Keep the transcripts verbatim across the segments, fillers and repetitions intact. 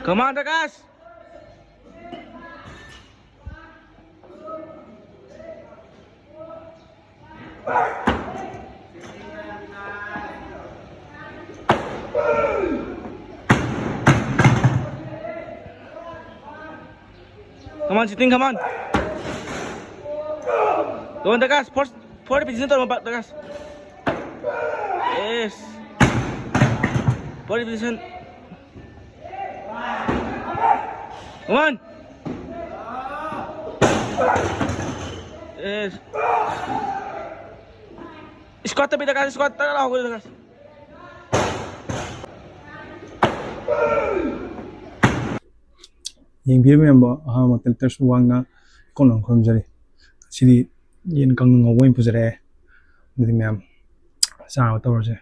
Come on, Dakash! Come on, Siting, come on. Come on, Dakash. First, fourth position to, Dakash. Yes. Fourth position. Come on. Yes. Squat tapi, Dakash, squat. Tara ako, Dakash. ꯌꯦꯡꯕꯤꯔꯤꯕ ꯃꯌꯥꯝꯕꯨ ꯑꯍꯥꯟꯕ ꯃꯛꯇꯗ ꯋꯥꯡꯅ ꯏꯀꯣꯟ ꯅꯣꯟꯅ ꯈꯨꯔꯨꯝꯖꯔꯤ꯫ ꯉꯁꯤꯗꯤ ꯌꯦꯟ ꯀꯪꯅ ꯉꯧꯕ ꯑꯣꯏꯅ ꯄꯨꯖꯔꯛꯑꯦ꯫ ꯑꯗꯨꯗꯤ ꯃꯌꯥꯝ ꯆꯥꯅꯕ ꯇꯧꯔꯁꯦ꯫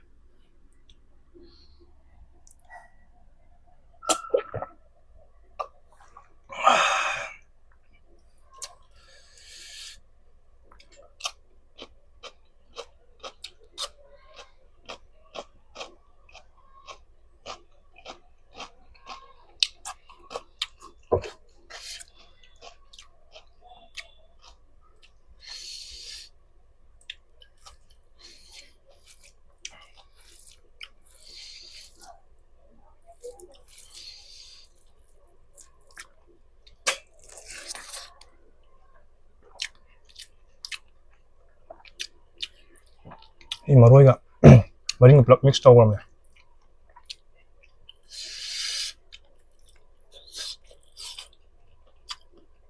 ꯁꯤ ꯃꯔꯣꯏꯒ ꯃꯔꯤꯡꯒ ꯄꯨꯂꯞ mix ꯇꯧꯈ꯭ꯔꯕꯅꯦ꯫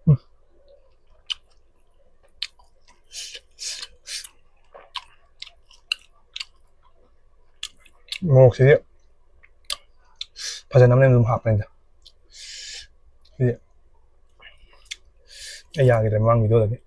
ꯎꯝ꯫ ꯃꯣꯔꯣꯛꯁꯤꯗꯤ ꯐꯖꯅꯕꯅꯦ ꯑꯗꯨꯝ ꯍꯥꯞꯄꯅꯤꯗ꯫ ꯁꯤꯗꯤ ꯑꯩ ꯌꯥꯈꯤꯗ꯭ꯔꯦ ꯃꯃꯥꯡ video ꯗꯗꯤ꯫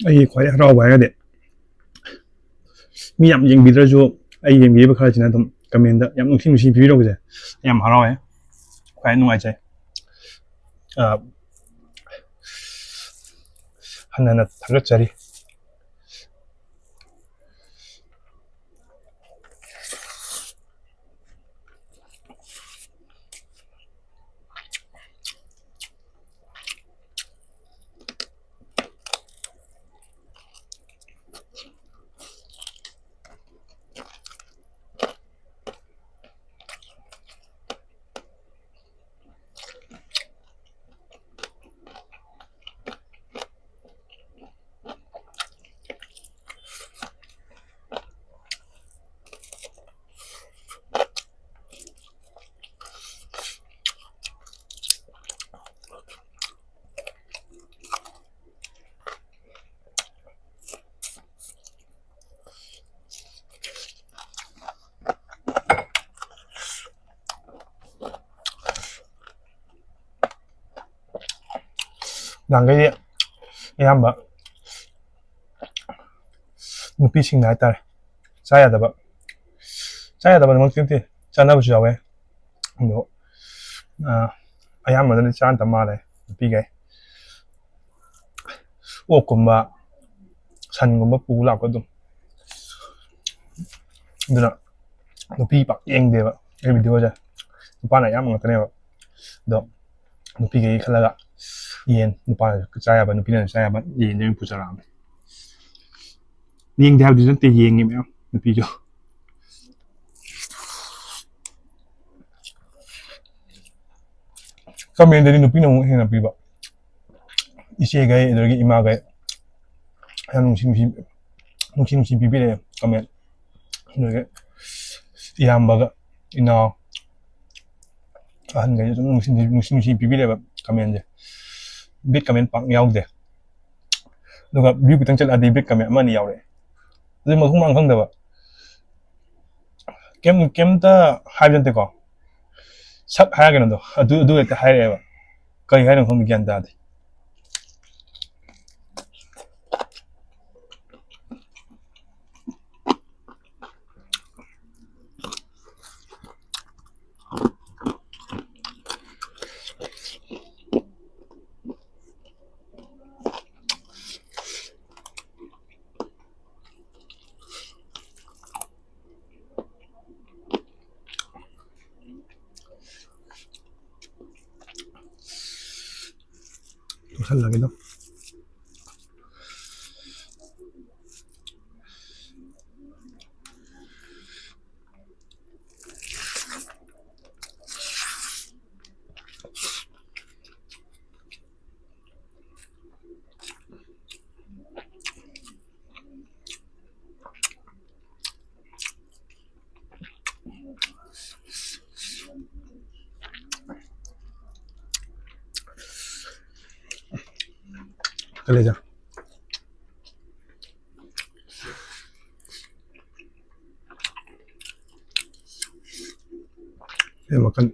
ꯑꯩꯒꯤ ꯈ꯭ꯋꯥꯏꯗꯩ ꯍꯔꯥꯎꯕ ꯍꯥꯏꯔꯒꯗꯤ, ꯃꯤ ꯌꯥꯝ ꯌꯦꯡꯕꯤꯗ꯭ꯔꯁꯨ, ꯑꯩ ꯌꯦꯡꯕꯤꯔꯤꯕ ꯈꯔꯁꯤꯅ ꯑꯗꯨꯝ comment ꯌꯥꯝ ꯅꯨꯡꯁꯤ ꯅꯨꯡꯁꯤ ꯄꯤꯕꯤꯔꯛꯄꯁꯦ ꯌꯥꯝ ꯍꯔꯥꯎꯋꯦ, ꯈ꯭ꯋꯥꯏ ꯅꯨꯡꯉꯥꯏꯖꯩ꯫ ꯑ, ꯍꯟꯅ ꯍꯟꯅ ꯊꯥꯒꯠꯆꯔꯤ꯫ ꯅꯍꯥꯟꯈꯩꯗꯤ ꯑꯌꯥꯝꯕ ꯅꯨꯄꯤꯁꯤꯡꯅ ꯍꯥꯏꯇꯥꯔꯦ, ꯆꯥ ꯌꯥꯗꯕ, ꯆꯥ ꯌꯥꯗꯕꯃꯛꯇꯤ ꯅꯠꯇꯦ, ꯆꯥꯅꯕꯁꯨ ꯌꯥꯎꯋꯦ꯫ ꯑꯗꯣ, ꯑ, ꯑꯌꯥꯝꯕꯅꯗꯤ ꯆꯥꯗ ꯃꯥꯜꯂꯦ ꯅꯨꯄꯤꯈꯩ꯫ ꯑꯣꯛꯀꯨꯝꯕ, ꯁꯟꯒꯨꯝꯕ ꯄꯨ ꯂꯥꯛꯄ ꯑꯗꯨꯝ꯫ ꯑꯗꯨꯅ ꯅꯨꯄꯤ ꯄꯥꯛ ꯌꯦꯡꯗꯦꯕ ꯑꯩ videoꯁꯦ, ꯅꯨꯄꯥꯅ ꯑꯌꯥꯝꯕ ꯉꯥꯛꯇꯅꯦꯕ꯫ ꯑꯗꯣ ꯅꯨꯄꯤꯈꯩ ꯈꯜꯂꯒ ꯌꯦꯟ, ꯅꯨꯄꯥꯅ ꯆꯥ ꯌꯥꯕ, ꯅꯨꯄꯤꯅ ꯆꯥ ꯌꯥꯕ ꯌꯦꯟꯁꯦ ꯑꯣꯏꯅ ꯄꯨꯖꯔꯛꯑꯕꯅꯤ꯫ ꯌꯦꯡꯗꯦ ꯍꯥꯏꯕꯗꯤ ꯅꯠꯇꯦ, ꯌꯦꯡꯉꯤ ꯃꯌꯥꯝ ꯅꯨꯄꯤꯁꯨ꯫ Commentꯗꯗꯤ ꯅꯨꯄꯤꯅ ꯑꯃꯨꯛ ꯍꯦꯟꯅ ꯄꯤꯕ, ꯏꯆꯦꯈꯩ ꯑꯗꯨꯗꯒꯤ ꯏꯃꯥꯈꯩ ꯌꯥꯝ ꯅꯨꯡꯁꯤ ꯅꯨꯡꯁꯤ, ꯅꯨꯡꯁꯤ ꯅꯨꯡꯁꯤ ꯄꯤꯕꯤꯔꯛꯑꯦ comment꯫ ꯑꯗꯨꯗꯒꯤ ꯏꯌꯥꯝꯕꯒ ꯏꯅꯥꯎ ꯑꯍꯟꯈꯩꯁꯨ ꯑꯗꯨꯝ ꯅꯨꯡꯁꯤ ꯅꯨꯡꯁꯤ ꯅꯨꯡꯁꯤ ꯄꯤꯕꯤꯔꯛꯑꯦꯕ commentꯁꯦ꯫ Bad comment ꯄꯥꯛ ꯌꯥꯎꯗꯦ꯫ ꯑꯗꯨꯒ view ꯈꯤꯇꯪ ꯆꯠꯂꯛꯑꯗꯤ bad comment ꯑꯃ ꯑꯅꯤ ꯌꯥꯎꯔꯛꯑꯦ꯫ ꯑꯗꯨ ꯃꯊꯣꯡ ꯃꯔꯝ ꯈꯪꯗꯕ꯫ ꯀꯩꯝ, ꯀꯩꯝꯇ ꯍꯥꯏꯕ ꯅꯠꯇꯦꯀꯣ꯫ ꯁꯛ ꯍꯥꯏꯔ ꯀꯩꯅꯣꯗꯣ, ꯑꯗꯨ, ꯑꯗꯨ ꯍꯦꯛꯇ ꯍꯥꯏꯔꯛꯑꯦꯕ꯫ ꯀꯔꯤ ꯍꯥꯏꯅꯣ ꯈꯪꯗꯦ, ꯒ꯭ꯌꯥꯟ ꯇꯥꯗꯦ꯫ ꯊꯜꯂꯒꯦ ꯑꯗꯨꯝ꯫ ꯀꯂꯦꯖꯥ꯫ ꯁꯤ ꯃꯈꯜ꯫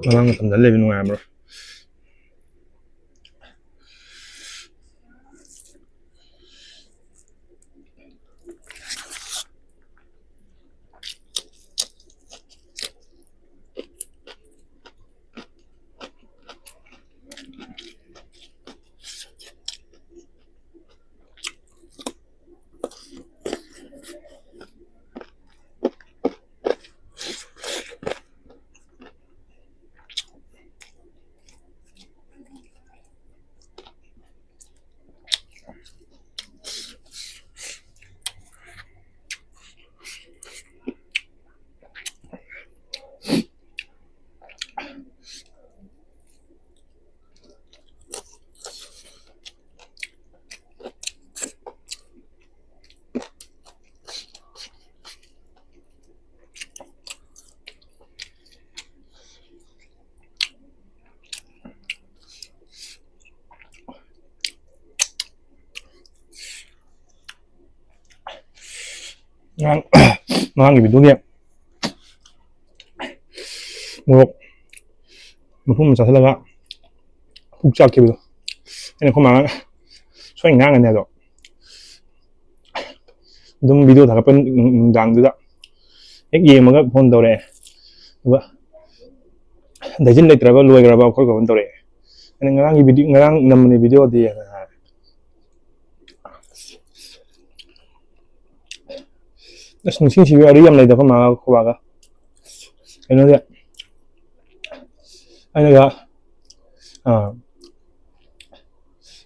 ꯃꯃꯥꯡ ꯃꯇꯝꯗ ꯂꯩꯕ ꯅꯨꯡꯉꯥꯏꯔꯝꯃꯔꯣꯏ꯫ ꯉꯔꯥꯡ ꯉꯔꯥꯡꯒꯤ ꯚꯤꯗꯤꯑꯣꯒꯤ ꯃꯣꯔꯣꯛ ꯃꯄꯨꯝ ꯑꯃ ꯆꯥꯁꯤꯜꯂꯒ ꯄꯨꯛ ꯆꯥꯛꯈꯤꯕꯗꯣ, ꯑꯩꯅ ꯑꯩꯈꯣꯏ ꯃꯥꯅ ꯁꯣꯏ ꯉꯥꯡꯒꯅꯤ ꯑꯗꯣ, ꯑꯗꯨꯝ ꯚꯤꯗꯤꯑꯣ ꯊꯥꯒꯠꯄ ꯅꯨꯡꯗꯥꯡꯗꯨꯗ ꯍꯦꯛ ꯌꯦꯡꯕꯒ ꯐꯣꯟ ꯇꯧꯔꯛꯑꯦ꯫ ꯑꯗꯨꯒ ꯗꯥꯏꯖꯤꯟ ꯂꯩꯇ꯭ꯔꯕ, ꯂꯣꯏꯈ꯭ꯔꯕ ꯈꯣꯠꯈ꯭ꯔꯕꯅ ꯇꯧꯔꯛꯑꯦ꯫ ꯑꯩꯅ ꯉꯔꯥꯡꯒꯤ ꯚꯤꯗꯤꯑꯣ, ꯉꯔꯥꯡ ꯅꯝꯕꯅꯤ ꯚꯤꯗꯤꯑꯣꯗꯤ ꯍꯥꯏꯔꯦ꯫ ꯑꯁ, ꯅꯤꯡꯁꯤꯡ ꯁꯤꯕ ꯋꯥꯔꯤ ꯌꯥꯝ ꯂꯩꯗ ꯑꯩꯈꯣꯏ ꯃꯥꯒ ꯑꯩꯈꯣꯏ ꯕꯥꯒ꯫ ꯀꯩꯅꯣꯗꯤ ꯑꯩꯅꯒ ꯑꯥ,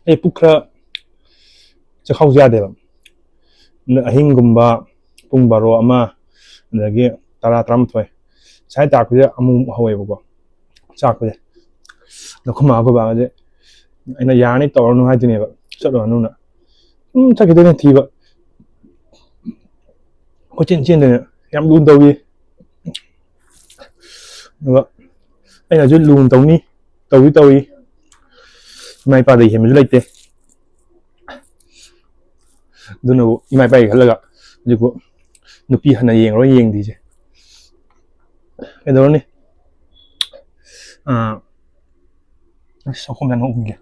ꯑꯩ ꯄꯨꯛ ꯈꯔ ꯆꯈꯥꯎꯁꯦ ꯌꯥꯗꯦꯕ꯫ ꯑꯗꯨꯅ ꯑꯍꯤꯡꯒꯨꯝꯕ ꯄꯨꯡ ꯕꯥꯔꯣ, ꯑꯃ, ꯑꯗꯒꯤ ꯇꯔꯥ, ꯇꯔꯥꯃꯥꯊꯣꯏ ꯁ꯭ꯋꯥꯏ ꯇꯥꯔꯛꯄꯁꯦ ꯑꯃꯨꯛ ꯍꯧꯋꯦꯕꯀꯣ, ꯆꯥꯛꯄꯁꯦ꯫ ꯑꯗꯣ ꯑꯩꯈꯣꯏ ꯃꯥ ꯑꯩꯈꯣꯏ ꯕꯥꯒꯁꯦ ꯑꯩꯅ "ꯌꯥꯔꯅꯤ, ꯇꯧꯔꯅꯨ" ꯍꯥꯏꯗꯣꯏꯅꯦꯕ, "ꯆꯠꯂꯨꯔꯅꯨꯅ"꯫ ꯎꯝ, ꯆꯠꯈꯤꯗꯣꯏꯅꯦ ꯊꯤꯕ꯫ ꯀꯣꯏꯆꯦꯟ ꯆꯦꯟꯗꯅ ꯌꯥꯝ ꯂꯨꯅ ꯇꯧꯏ꯫ ꯑꯗꯨꯒ ꯑꯩꯅꯁꯨ ꯂꯨꯅ ꯇꯧꯅꯤ, ꯇꯧꯏ ꯇꯧꯏ꯫ ꯏꯃꯥ ꯏꯄꯥꯗꯒꯤ ꯍꯦꯟꯕꯁꯨ ꯂꯩꯇꯦ꯫ ꯑꯗꯨꯅꯕꯨ ꯏꯃꯥ ꯏꯄꯥꯒꯤ ꯈꯜꯂꯒ ꯍꯧꯖꯤꯛꯄꯨ ꯅꯨꯄꯤ ꯍꯟꯅ ꯌꯦꯡꯉꯔꯣꯏ, ꯌꯦꯡꯗ꯭ꯔꯤꯁꯦ꯫ ꯀꯩꯗꯧꯔꯅꯤ? ꯑꯥ, ꯑꯁ, ꯆꯥꯛꯈꯨꯝꯗ ꯅꯣꯛꯅꯤꯡꯉꯦ꯫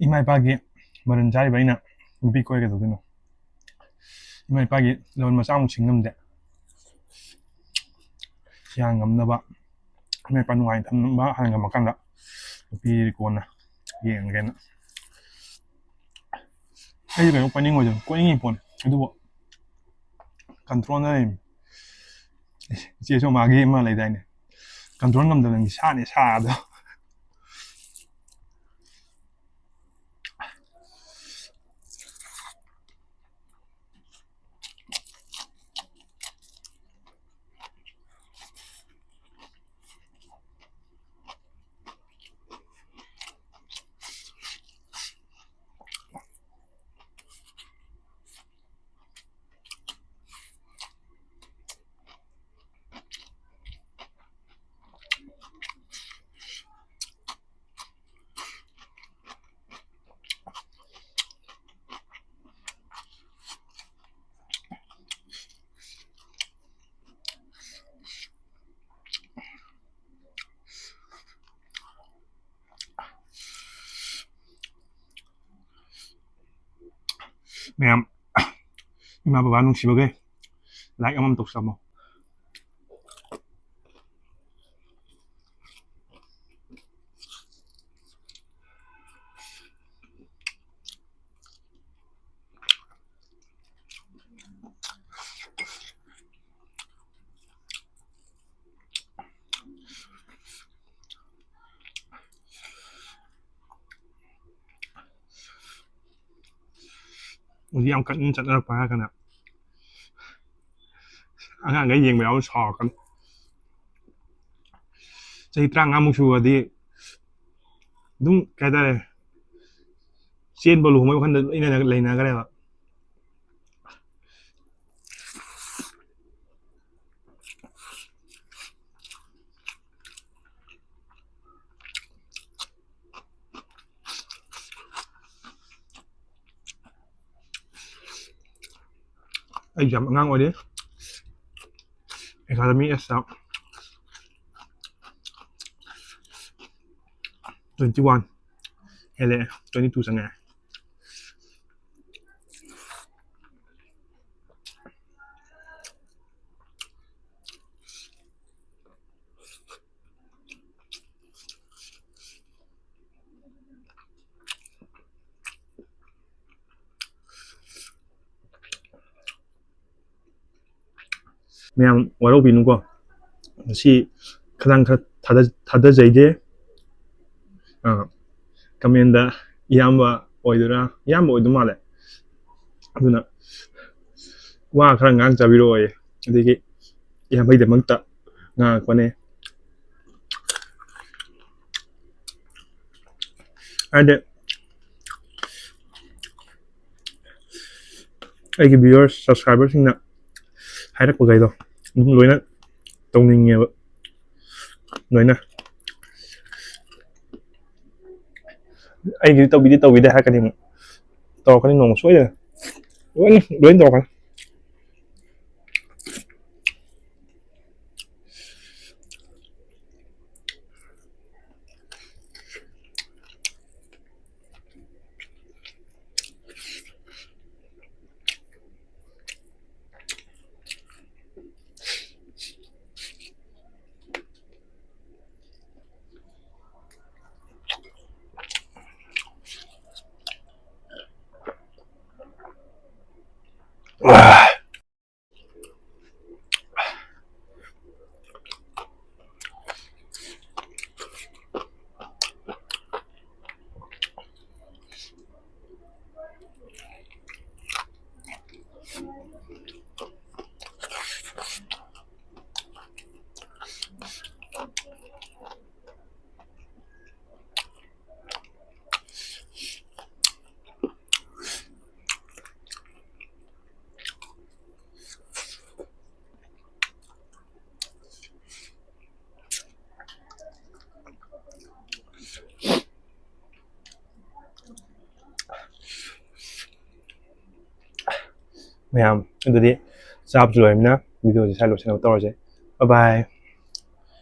ꯏꯃꯥ ꯏꯄꯥꯒꯤ ꯃꯔꯟ ꯆꯥꯔꯤꯕ ꯑꯩꯅ ꯅꯨꯄꯤ ꯀꯣꯏꯔ ꯀꯩꯗꯧꯗꯣꯏꯅꯣ? ꯏꯃꯥ ꯏꯄꯥꯒꯤ ꯂꯃꯟ ꯃꯆꯥꯃꯨꯛ ꯁꯤꯡ ꯉꯝꯗꯦ꯫ ꯁꯤ ꯍꯥꯟꯅ ꯉꯝꯅꯕ, ꯏꯃꯥ ꯏꯄꯥ ꯅꯨꯡꯉꯥꯏꯅ ꯊꯝꯅꯕ ꯍꯥꯟꯅ ꯉꯝꯃꯀꯥꯟꯗ ꯅꯨꯄꯤꯗꯤ ꯀꯣꯟꯅ ꯌꯦꯡꯉꯒꯦꯅ꯫ ꯑꯩꯁꯨ ꯀꯩꯅꯣ ꯀꯣꯏꯅꯤꯡꯉꯣꯏꯗꯅ, ꯀꯣꯏꯅꯤꯡꯉꯤ ꯄꯣꯠꯅꯤ, ꯑꯗꯨꯕꯨ ꯀꯟꯇ꯭ꯔꯣꯜꯗ ꯂꯩꯔꯤꯅꯤ꯫ ꯏꯆꯦꯁꯨ ꯃꯥꯒꯤ ꯑꯃ ꯂꯩꯗꯥꯏꯅꯦ, ꯀꯟꯇ꯭ꯔꯣꯜ ꯉꯝꯗꯕ ꯅꯤꯁꯥꯅꯤ ꯁꯥꯗꯣ꯫ ꯃꯌꯥꯝ, ꯏꯃꯥ ꯕꯕꯥ ꯅꯨꯡꯁꯤꯕꯈꯩ, like ꯑꯃꯃꯝ ꯇꯧꯁꯜꯂꯝꯃꯣ꯫ ꯍꯧꯖꯤꯛ ꯌꯥꯝ ꯀꯟꯅ ꯆꯠꯅꯔꯛꯄ ꯍꯥꯏꯔꯒꯅ ꯑꯉꯥꯡꯈꯩ ꯌꯦꯡꯕ ꯌꯥꯎ ꯁꯥꯎꯔꯛꯀꯅꯤ꯫ ꯆꯍꯤ ꯇꯔꯥꯃꯉꯥꯃꯨꯛ ꯁꯨꯔꯗꯤ ꯑꯗꯨꯝ, ꯀꯩ ꯍꯥꯏꯇꯥꯔꯦ, ꯆꯦꯟꯕ ꯂꯨꯍꯣꯡꯕꯒꯤ ꯋꯥꯈꯜꯗ ꯂꯣꯏꯅ ꯂꯩꯅꯈ꯭ꯔꯦꯕ꯫ ꯑꯩꯁꯨ ꯌꯥꯝ ꯑꯉꯥꯡ ꯑꯣꯏꯔꯤ꯫ ꯑꯦꯀꯥꯗꯃꯤ ꯑꯦꯖꯇ twenty one ꯍꯦꯜꯂꯛꯑꯦ, twenty two ꯆꯪꯉꯛꯑꯦ꯫ ꯃꯌꯥꯝ ꯋꯥꯔꯧꯕꯤꯅꯨꯀꯣ, ꯉꯁꯤ ꯈꯗꯥꯡ ꯈꯔ ꯊꯥꯗ-, ꯊꯥꯗꯖꯩꯒꯦ꯫ ꯑꯥ, ꯀꯃꯦꯟꯗ ꯏꯌꯥꯝꯕ ꯑꯣꯏꯗꯣꯏꯔꯥ? ꯏꯌꯥꯝꯕ ꯑꯣꯏꯗꯧ ꯃꯥꯜꯂꯦ꯫ ꯑꯗꯨꯅ ꯋꯥ ꯈꯔ ꯉꯥꯡ ꯆꯥꯕꯤꯔꯛꯑꯣꯌꯦ꯫ ꯑꯗꯒꯤ ꯏꯌꯥꯝꯕꯒꯤꯗꯃꯛꯇ ꯉꯥꯡꯉꯛꯄꯅꯦ꯫ ꯍꯥꯏꯗꯤ ꯑꯩꯒꯤ viewers, subscriberꯁꯤꯡꯅ ꯍꯥꯏꯔꯛꯄꯈꯩꯗꯣ ꯑꯗꯨꯝ ꯂꯣꯏꯅ ꯇꯧꯅꯤꯡꯉꯦꯕ, ꯂꯣꯏꯅ꯫ ꯑꯩꯒꯤꯗꯤ ꯇꯧꯕꯤꯗꯦ, ꯇꯧꯕꯤꯗꯦ ꯍꯥꯏꯔꯛꯀꯅꯤ ꯑꯃꯨꯛ꯫ ꯇꯧꯔꯛꯀꯅꯤ ꯅꯣꯡꯃ ꯁꯣꯏꯗꯅ꯫ ꯂꯣꯏꯅ, ꯂꯣꯏꯅ ꯇꯧꯔꯛꯀꯅꯤ꯫ ꯃꯌꯥꯝ ꯑꯗꯨꯗꯤ ꯆꯥꯕꯁꯨ ꯂꯣꯏꯔꯕꯅꯤꯅ ꯚꯤꯗꯤꯑꯣꯁꯦ ꯁ꯭ꯋꯥꯏ ꯂꯣꯏꯁꯤꯟꯅꯕ ꯇꯧꯔꯁꯦ꯫ Bye bye꯫